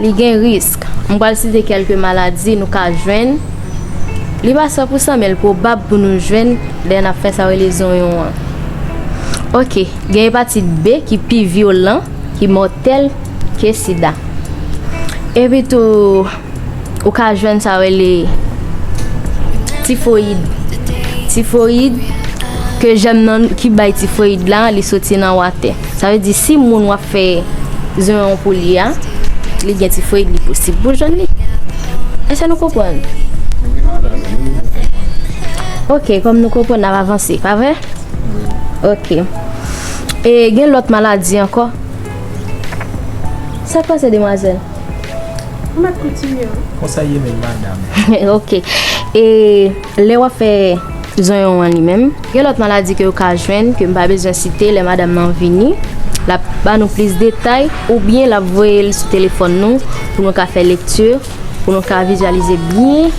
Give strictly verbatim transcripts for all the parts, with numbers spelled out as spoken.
Li gen risk. M pral site kèlke maladi nou ka jwenn. Li pa san pou san, men l pwobab pou nou jwenn lè n ap fè sa yo rele zonyon an. Oke, gen epatit B ki pi vyolan, ki mòtèl ke sida. Epi tou, ou ka jwenn sa yo rele tifoyid. Tifoyid, ke jèm nan ki bay tifoyid la, li soti nan watè. Sa vle di si moun w ap fè zonyon pou li a, li gen tifoyid, li posib pou jwenn li. Èske nou konprann? Ok, kòm nou konprann, n ap avanse, pa vre? Ok. E gen lòt maladi ankò? Sa k pase, demwazèl? Ou mèt kontinye, wi. Konsa ye menm, madanm. Ok. E lè w ap fè zonyon an li menm, gen lòt maladi ke yo ka jwenn, ke m pa bezwen site, lè madanm nan vini, l ap ba nou plis detay, oubyen l ap voye l sou telefòn nou, pou nou ka fè lekti, pou nou ka vizyalize byen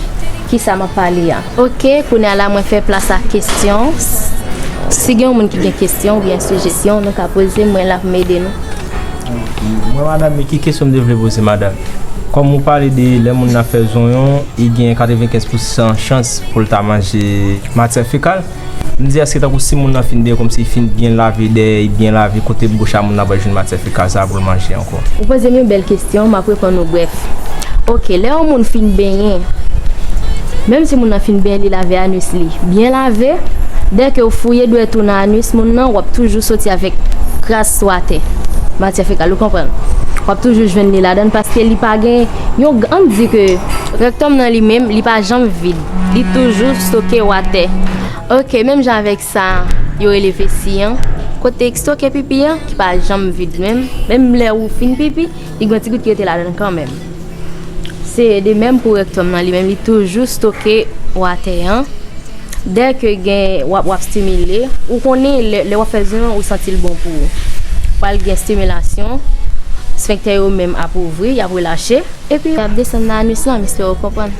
kisa m ap pale a. Ok, kounye a la, mwen fè plas a kesyon. Si gen yon moun ki gen kesyon oubyen sijesyon, nou ka poze, mwen la pou m ede nou. Mwen, madanm, men ki kesyon m te vle poze, madanm? Kòm ou pale de lè moun nan ap fè zonyon, li gen katrevenkenz pousan chans pou l ta manje matyè fekal. M di, èske tankou si moun nan fin dèyè, kòmsi li fin byen lave dèyè, li byen lave kote bouch a moun nan, pral jwenn matyè fekal sa pou l manje ankò? Ou poze m yon bèl kesyon, m ap reponn ou brèf. Ok, lè yon moun fin benyen, menm si moun nan fin benyen, li lave anis li, byen lave, dèke w fouye dwèt ou nan anis moun nan, w ap toujou soti avèk kras sou atè, matyè fekal, ou konprann? W ap toujou jwenn li ladan l paske li pa gen yon, ann di ke rektòm nan li menm, li pa janm vid, li toujou stoke watè. Ok, menm jan avèk sa yo rele vesi an, kote stoke pipi an, ki pa janm vid menm, menm lè ou fin pipi, li gen ti gout ki rete ladan l kanmenm. Se de menm pou rektòm nan, li menm li toujou stoke watè an. Dèke gen, w ap, w ap stimile, ou konnen lè, lè w ap fè zonyon, ou santi l bon pou ou. Pral gen stimilasyon, sfenktè yo menm ap ouvri, y ap relache, epi y ap desann nan anis lan, m espere w konprann.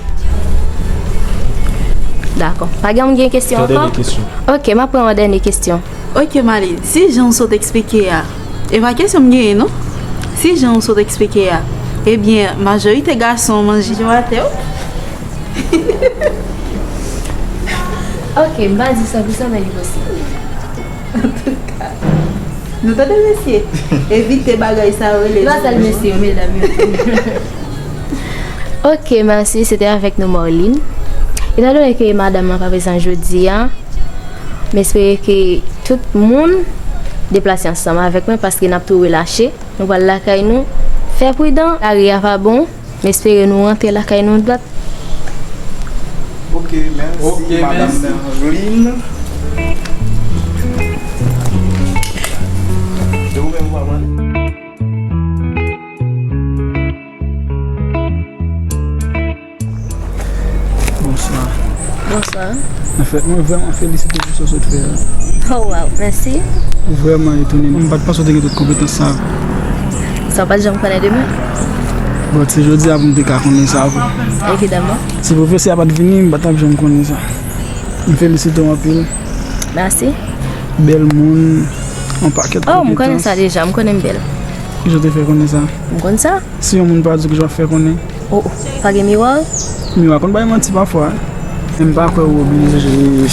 Dakò. Pa gen moun gen kesyon ankò? Yon dènye kesyon. Ok, m ap pran yon dènye kesyon. Ok, Marline, si jan w sot eksplike a, e pa kesyon m genyen non. Si jan w sot eksplike a, ebyen, majorite gason manje atè, wi. Ok, m pa di san pou san, men li posib. Antouka, nou tande, mesye? Evite bagay sa yo rele. Nou pa sal mesye yo, medam yo. Ok, mèsi. Se te avèk nou, Marline. Etan done ke madanm nan pa prezan jodi a, m espere ke tout moun deplase ansanm avèk mwen, paske n ap tou relache. Nou pral lakay nou. Fè pridan, lari a pa bon. M espere nou rantre lakay nou dwat. Ok, mèsi, ok, madanm mèsi. Marline. E ou menm, ou pa mande? Bonswa. Bonswa. Anfèt, mwen vrèman felisite pou sa w sot fè a. Oh, wow, mèsi. Ou vrèman etone m. M pa t panse w te gen tout konpetans sa. Sa w pa t janm konnen de mwen? Bon, se jodi a pou m te ka konnen sa vre. Evidaman. Si pwofesè a pa t vini, m pa t ap janm konnen sa. M felisite w anpil. Mèsi. Bèl moun, yon pakèt konpetans. Oh, m konnen sa deja, m konnen m bèl. Kijan w te fè konnen sa? M konn sa. Si yon moun pa di w, kijan w ap fè konnen? Oh, oh, pa gen miwa? Miwa konn bay manti pafwa. Men m pa kwè ou oblije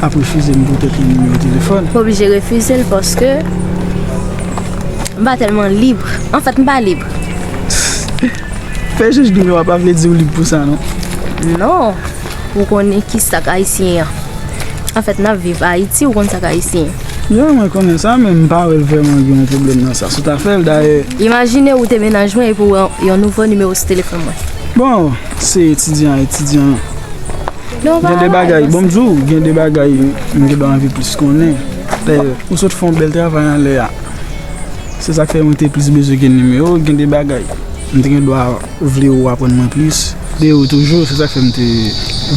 ap refize m poutèt yon nimewo telefòn. M oblije refize l paske m pa tèlman lib. Anfèt, m pa lib. Fè jij nimewo a pa vle di w lib pou sa, non. Non. Ou konnen ki sa k ayisyen an. Anfèt, n ap viv Ayiti, ou konn sa k ayisyen. Ya, mwen konnen sa, men m pa wè l vrèman gen yon pwoblèm nan sa. Si w ta fè l, dayè. Imajine ou te mennaj mwen epi w wè yon nouvo nimewo sou telefòn mwen. Bon, se etidyan a etidyan. Non, gen de bagay, bon, m di w, gen de bagay m gen dwa anvi plis konnen. Dayè, ou sot fè yon bèl travay anlè a. Se sa k fè mwen te plis bezwen gen nimewo, gen de bagay. M te gen dwa vle ou aprann mwen plis de ou toujou, se sa k fè m te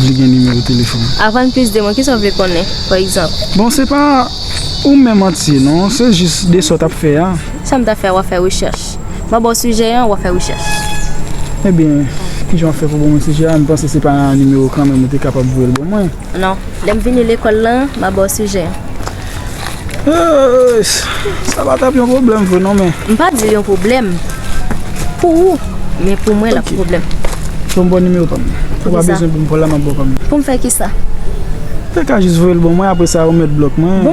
vle gen nimewo telefòn. Aprann plis de mwen, kisa w vle konnen, pa egzanp? Bon, se pa ou menm antye, non, se jis de sa w t ap fè a. Sa m t ap fè a, w ap fè rechèch. M ap ba w sijè an, w ap fè rechèch. Ebyen, kijan w ap fè pou ban mwen sijè a? M panse se pa nimewo kanmenm ou te kapab voye l ban mwen. Non. Lè m vini lekòl la, m ap ba w sijè an. Eh, sa pa t ap yon pwoblèm vre non, men. M pa di l yon pwoblèm. Pou ou. Men pou mwen, l ap pwoblèm. Fò m ba w nimewo pa m. Ou pa bezwen pou m ba w la, m ap ba w pa m. Pou m fè kisa? Te ka jis voye l ban mwen, apre sa ou mèt blòk mwen,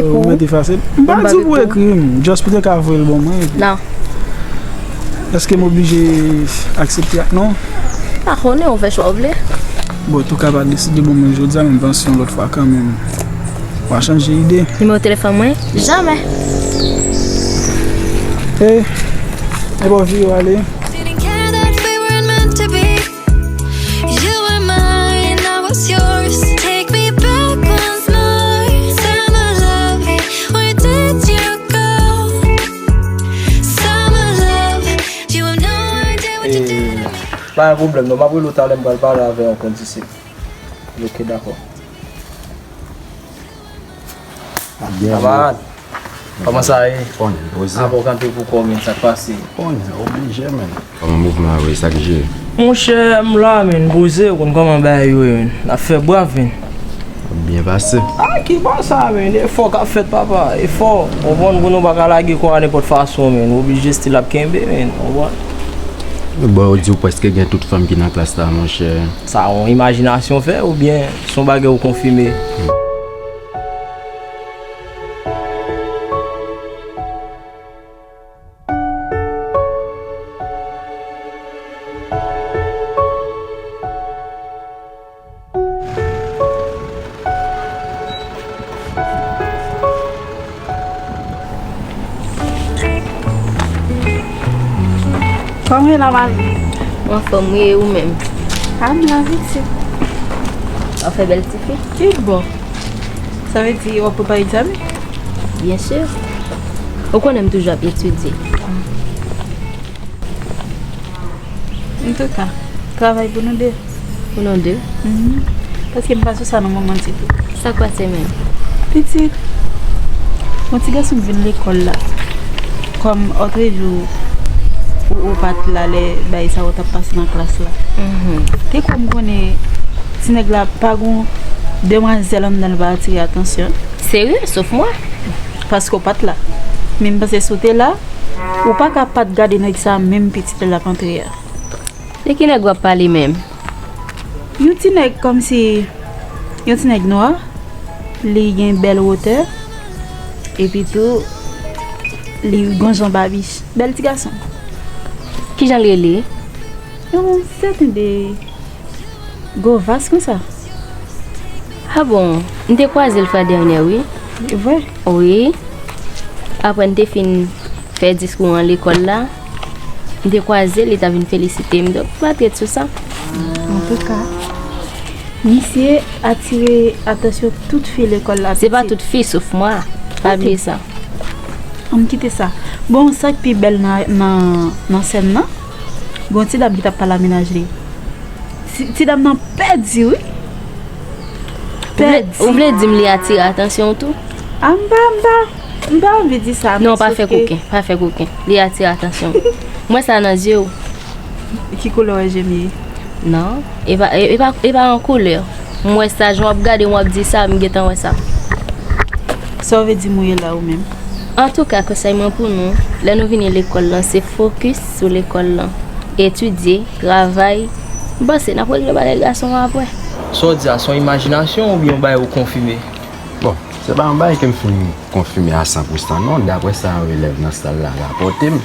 ou mèt efase l. M pa di w pou ekri m, just pou te ka voye l ban mwen. Non. Èske m oblije aksepte ak non? Pa konnen, ou fè chwa w vle. Bon, antouka, pa deside ban mwen jodi a, men m panse yon lòt fwa kanmenm. W a chanje ide. Nimewo telefòn mwen? Jamè. Hey, e bò vire w ale. Didn't care that we weren't meant to be. You were mine, I was yours. Take me back once more. Summer love, where did you go? Summer love, you have no idea what you did to me. Pa gen pwoblèm non, m ap rele w talè, m pral pale avè yon kondisip. Ok, dakò. Kamarad, kòman sa ye? Konnen, poze. Apa w kanpe pou kò, men sa k pase? Konnen, oblije, men. Kòman mouvman an ye, sa k jere? Monchè, m la, men, poze, ou konn kòman bagay yo ye, men. N ap fè brav, men. Ap byen pase. A, ki pa sa, men, efò k ap fèt, papa, efò. Ou konprann, pou nou pa ka lage kò a nenpòt fason, men. Ou oblije still ap kenbe, men, ou konprann? Bon, yo di w prèske gen tout fanm ki nan klas la, monchè. Sa yon imajinasyon fè, oubyen se yon bagay ou konfime? Kòman w ye la, Mali? Mwen anfòm wi, e ou menm? A, m la, pitit. W ap fè bèl tifi? Ki bò? Sa vle di w ap prepare egzamen? Byen si. Ou konnen m toujou ap etidye. Antouka, travay pou nou de. Pou nou de? Mhm. Paske m pa sou sa nan moman ditou. Sa k pase menm? Pitit, yon ti gason k vin lekòl la. Kòm òtrejou ou, ou pa t la lè bagay sa yo t ap pase nan klas la. Mhm. Te kwè m konnen ti nèg la pa gon demwazèl anndan l pa atire atansyon. Serye? Sof mwa? Paske w pa t la. Men m panse si w te la, ou pa ka pa t gade nèg sa menm pitit lè l ap antre a. De ki nèg w ap pale menm? Yon ti nèg kòmsi, yon ti nèg nwa, li gen bèl wotè, epi tou, li gon jan babich. Bèl ti gason. Kijan l rele? Yon sèten de Govas konsa. A bon, m te kwaze l fwa dènyè, wi. Vre? Wi. Apre n te fin fè diskou an lekòl la, m te kwaze l, li t ap vin felisite m, donk m pa t ret sou sa. Antouka, misye atire atansyon tout fi lekòl la. Se pa tout fi, sof mwa. Pa bliye sa. Ann kite sa. Bon, sa k pi bèl nan, nan, nan sèn nan, gon ti dam ki t ap pale a mennaj li. Ti, ti dam nan pèdi, wi. Ou vle, pèdi. Ou vle di m li atire atansyon w tou? A, m pa, m pa, m pa anvi di sa, non, men pa fè koken, pa fè koken. Li atire atansyon w. M wè sa nan zye w. Ki koulè w wè je m ye? Non, e pa, e, e pa, e pa yon koulè. M wè sa, jan w ap gade m, w ap di sa, m gentan wè sa. Sa w vle di m ou ye la ou menm? Antouka, konsèy mwen pou nou, lè nou vini lekòl lan, se fokis sou lekòl lan. Etidye, travay. M panse n ap regle bagay gason an apre. Sa w di a, se yon imajinasyon oubyen yon bagay ou konfime? Bon, se pa yon bagay ke m fin konfime a san pou san non, daprè sa yon elèv nan sal la rapòte m.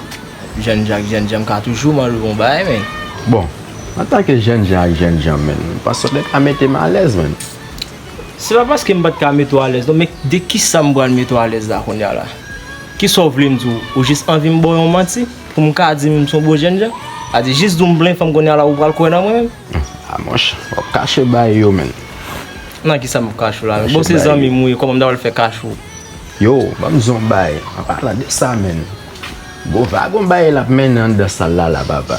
Jènjan ak jènjan, m ka toujou mande w yon bagay, men. Bon, antanke jènjan ak jènjan, men, m panse w te ka mete m alèz, men. Se pa paske m pa t ka mete w alèz non, men de kisa m pral mete w alèz la kounye a la? Kisa w vle m di w? Ou jis anvi m ba w yon manti pou m ka di m se yon bon jènjan? A di jis di w m plen fanm kounye a la ou pral kwè nan mwen menm? A monchè, w ap kache bagay yo, men. Nan kisa m ap kache w la, men? Bon, se zanmi m ou ye, kòman m ta pral fè kache w? Yo, ban m di w yon bagay, an palan de sa, men. Gova gon bagay l ap mennen anndan sal la, la, papa.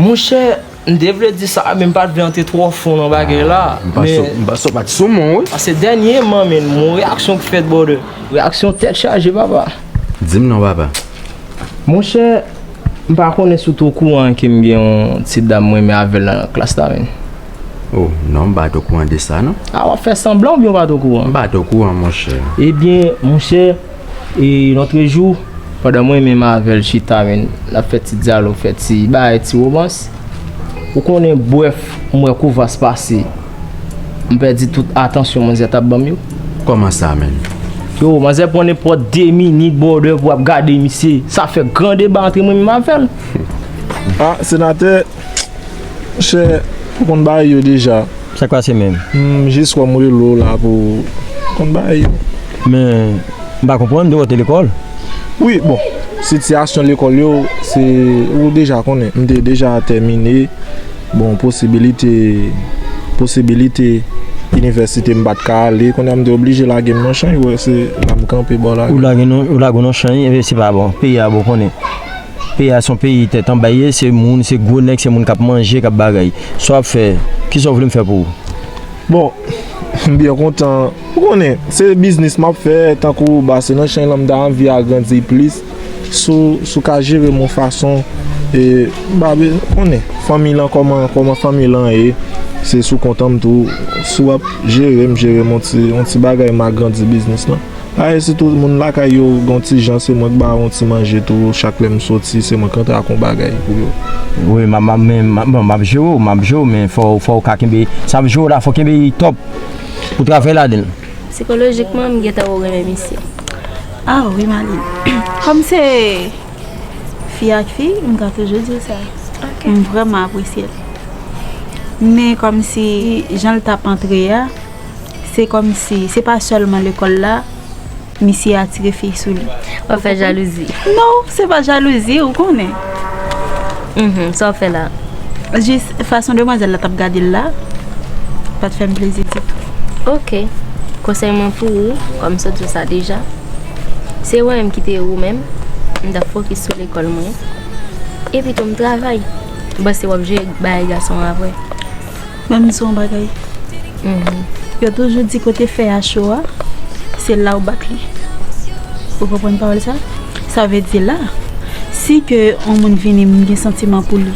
Monchè, m te vle di sa, men m pa t vle antre twò fon nan bagay la. M panse, men m panse w pa t sou men w, wi. Paske dènyèman, men, m wè yon reyaksyon k fèt, brother. Reyaksyon tèt chaje, papa. Di m non, papa. Monchè, m pa konnen si w te okouran ke m gen yon ti dam mwen renmen avè l nan klas la, men. Oh, non, m pa t okouran de sa, non. A, w ap fè sanblan oubyen w pa t okouran? M pa t okouran, monchè. Ebyen, monchè, e, lòtrejou, Pandan mwen menm avè l chita, men, n ap fè ti dyalòg, fè ti bagay, ti womans. Ou konnen, brèf, m wè Kovas pase. M pèdi tout atansyon manzè t ap ban m yo. Kòman sa, menn? Yo, manzè pran nenpòt de minit, brother, pou ap gade misye. Sa fè gran deba antre mwen menm avè l. Ah, senatè, chè, ou konn bagay yo deja. Sa k pase menm? M jis wè m rele w la pou konn bagay yo. Men, m pa konprann, de w te lekòl? Wi, bon, sitiyasyon lekòl yo, se, ou deja konnen, m te deja tèmine. Bon, posibilite, posibilite inivèsite m pa t ka ale, kounye a m te oblije lage m nan chay, ou wè, se la m kanpe bò la. Ou lage nan, ou lage w nan chay, e se pa bon. Peyi a, bon, konnen. Peyi a se yon peyi tèt anba ye, se moun, se gwo nèg, se moun k ap manje, k ap bagay. Sa w ap fè, kisa w vle m fè pou ou? Bon, m byen kontan. Ou konnen, se biznis m ap fè, tankou ba se nan chay lan m ta anvi agrandi plis. Si w, si w ka jere m yon fason, e, m pa be-, konnen, fanmi lan, kòman, kòman fanmi lan ye, se sou kont an m tou. Si w ap jere m, jere m yon ti, yon ti bagay, m agrandi biznis lan. Ay, sitou moun lakay yo, gen yon ti jan, se mwen k ba yo yon ti manje tou, chak lè m soti, se mwen k antre ak yon bagay pou yo. Wi, m ap, m ap, men, m ap, bon, m ap jere w, m ap jere w, men fò, fò w ka kenbe, sa m ap jere w la, fò w kenbe top pou travay ladan l. Sikolojikman, m gentan wè w renmen misye. Ah wi, Marline. Kòm se fi ak fi, m ka toujou di w sa. Ok. M vrèman apresye l. Men kòmsi jan l t ap antre a, se kòmsi, se pa sèlman lekòl la, misye atire fi sou li. W ap fè jalouzi. Non, se pa jalouzi, ou konnen. Mhm, sa w ap fè la? Jis fason demwazèl la t ap gade l la, pa t fè m plezi ditou. Ok. Konsèy mwen pou ou, kòm m sot di w sa deja, se ou menm ki te ou menm, m t ap fokis sou lekòl mwen. Epi tou m travay. M panse w ap jere bagay gason an apre. Men m di w yon bagay. Mhm. Yo toujou di kote fè a cho a, se la w bat li. Ou konprann pawòl sa? Sa vle di la, si ke yon moun vini, m gen santiman pou li,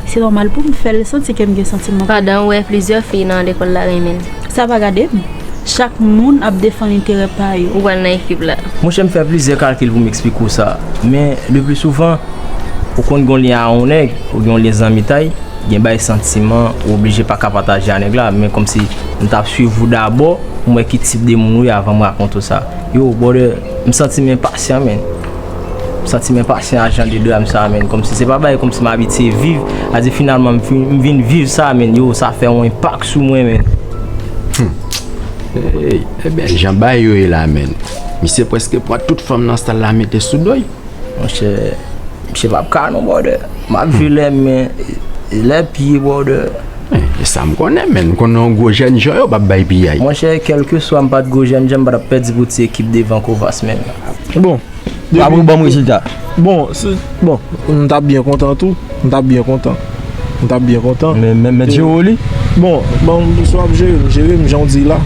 se nòmal pou m fè l santi ke m gen santiman pou li. Pandan w wè plizyè fi nan lekòl la renmen l. Sa pa gade m. Chak moun ap defann enterè pa yo. Ou pral nan ekip la. Monchè, m fè plizyè kalkil pou m eksplike w sa. Men, le pli souvan, ou konn gen yon lyen a yon nèg, ou gen yon lyen zanmitay, gen bay santiman, ou oblije pa ka pataje a nèg la, men kòmsi m t ap swiv ou dabò, m wè ki tip de moun ou ye avan m rakonte w sa. Yo, brother, m santi m enpasyan, menn. M santi m enpasyan a jan de dram sa, menn. Kòmsi se pa bagay kòmsi m abitye viv, a di finalman m vin, m vin viv sa, menn. Yo, sa fè yon enpak sou mwen, menn. Hmm. Ey, ebyen, jan bagay yo ye la, menn. Misye prèske pran tout fanm nan sal la mete sou do l. Monchè, misye p ap ka non, brother. M ap jwe lè men, lè pye, brother. E sa m konnen, menn. M konnen yon gwo jènjan yo p ap bay piyay. Monchè, kèlkeswa m pa t gwo jènjan, m pa t ap pèdi pou ti ekip devan Kovas, menn. Bon, w ap ban m rezilta. Bon, se, bon, m t ap byen kontan tou. M t ap byen kontan. M t ap byen kontan. Men, men, men jere w li? Bon, bon, si w ap jere m, jere m jan w di la.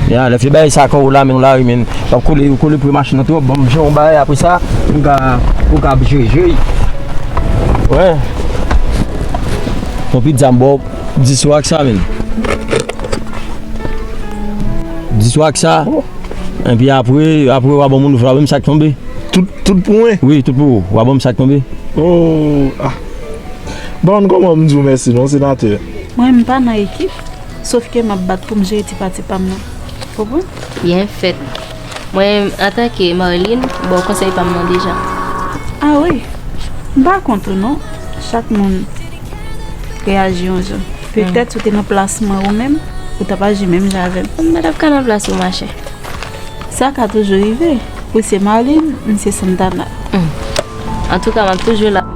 Ya, lè fè bagay sa kò w la, men w la, wi, men w ap kole, w kole pre machin nan twòp. Bon, m jan w bagay apre sa, ou ka, ou ka ap jere, jere. Wè. Yon pizza m ba w, di sou ak sa, men. Di sou ak sa. Epi apre, apre w a ban moun, w a ban m sa k tonbe. Tout, tout pou mwen? Wi, tout pou ou. W a ban m sa k tonbe. Oh, ah. Bon, kòman m di w mèsi non, senatè? Mwen, m pa nan ekip, sof ke m ap bat pou m jere ti pati pa m nan. Konprann? Byen fèt. Mwen, antanke Marline, m ba w konsèy pa m nan deja. Ah wi. M pa kont ou non. Chak moun reyaji yon jan. Petèt si w te nan plas mwen ou menm, ou t ap aji menm jan avè m. M pa t ap ka nan plas ou, machè. Sa ka toujou rive. Ou se Marline, m se Santana. Hmm. Antouka, m ap toujou la.